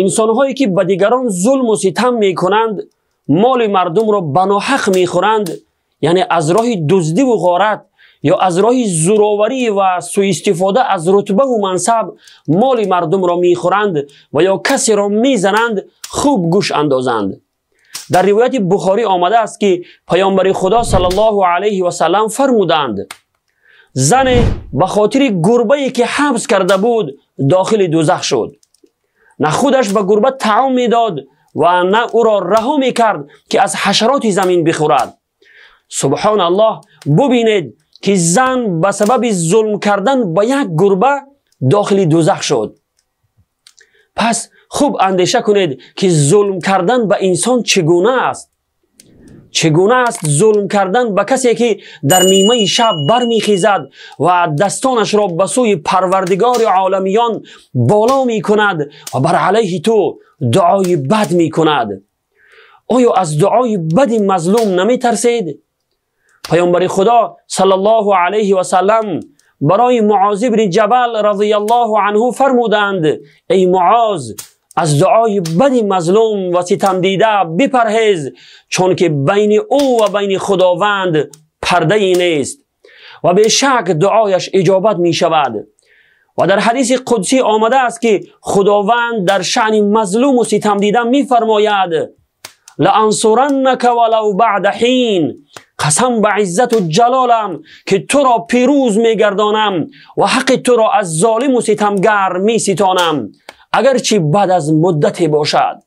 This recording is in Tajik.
Инсонҳое ки ба дигарон зулму ситам мекунанд, моли мардумро ба ноҳақ мехӯранд, яъне аз роҳи дуздиву ғорат ё аз роҳи зӯроварӣ ва суистифода аз рутбаву мансаб моли мардумро мехӯранд ва ё касеро мезананд, хуб гӯш андозанд. Дар ривояти Бухорӣ омадааст, ки паёмбари Худо саллаллоҳу алайҳи васаллам фармуданд: зане ба хотири гурбае ки ҳабс карда буд дохили дӯзах шуд. На худаш ба гурба таом медод ва на ӯро раҳо мекард, ки аз ҳашароти замин бихӯрад. Субҳоналлоҳ, бубинед, ки зан ба сабаби зулм кардан ба як гурба дохили дӯзах шуд. Пас хуб андеша кунед, ки зулм кардан ба инсон чӣ гуна аст. Чӣ гуна аст зулм кардан ба касе, ки дар нимаи шаб бармехезад ва дастонашро ба сӯи Парвардигори оламиён боло мекунад ва бар алайҳи ту дуои бад мекунад. Оё аз дуои бади мазлум наметарсед? Паёмбари Худо саллаллоҳу алайҳи васаллам барои Муоз ибни Ҷабал разияллоҳу анҳу фармуданд: эй Муоз, аз дуои бади мазлум ва ситамдида бипарҳез, чунки байни ӯ ва байни Худованд пардае нест ва бешак дуояш иҷобат мешавад. Ва дар ҳадиси қудсӣ омадааст, ки Худованд дар шаъни мазлуму ситамдида мефармояд: лаансураннака валав баъда ҳин. Қасам ба иззату ҷалолам, ки туро пирӯз мегардонам ва ҳаққи туро аз золиму ситамгар меситонам, агарчи баъд аз муддате бошад.